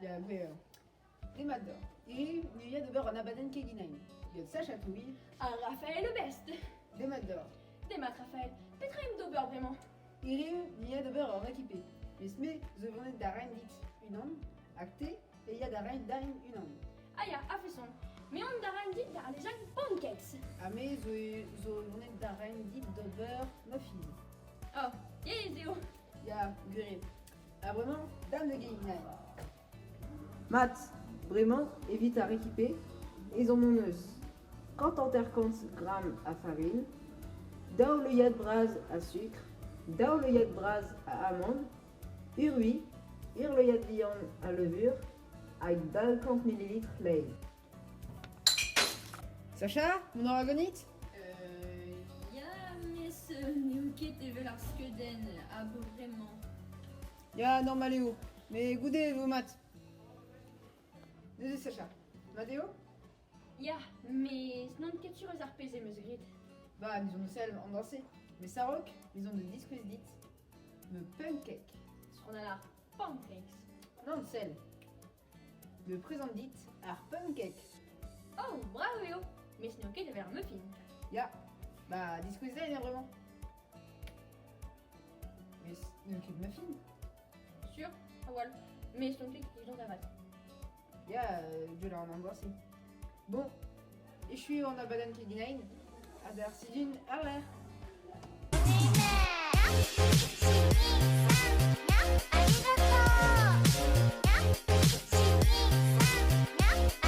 Ya, gwir. Demat deoc'h. Hiriv, ni ya d'ober an abadenn keginain. Gant Sacha Touil. Ha Raphaël Le Best. Demat deoc'h. Demat Raphaël. Petra eo d'ober bremañ? Hiriv, ni ya d'ober ur rekipe. Mes me zo vonet da reiñ dit unan, hag te e ya da reiñ din unan. Ah ya, a-feson. Me on da reiñ dit da alejañ pancakes. Ha me zo, zo vonet da reiñ dit d'ober muffins. Oh, diaes eo. Ya, gwir eo. Ha bremañ, dam da geginañ. Mat, bremañ, evit ar rekipe, ezhomm hon eus 150 gramm a farin, daou leuiad bras a sukr, daou leuiad bras a amann, ur ui, ur leuiad bihan a levur hag 200 mililitr laezh. Sacha, mont a ra ganit? Ya, mes n'eo ket evel ar skeudenn ha bremañ. Ya, normal eo. Met goude e vo mat. Neuze, Sacha, mat eo? Ya, mes n'on ket sur eus ar pezh em eus graet. Bah, nous on sel en danser. Mais Sarok, ils ont de diskouez dit. Me pancake. Sur ar pancakes. Non, sel. Me prezant dit ar pancake. Oh, brav eo! Mes n'eo ket evel ar muffin. Ya, bah diskouez dezhi bremañ. Mes n'eo ket muffin. Sur, a-walc'h. Mes n'on ket evidon avat. Ya, euh, an angoisse. Bon, echu eo an abadenn keginain, ha d'ar sizhun àr-lerc'h.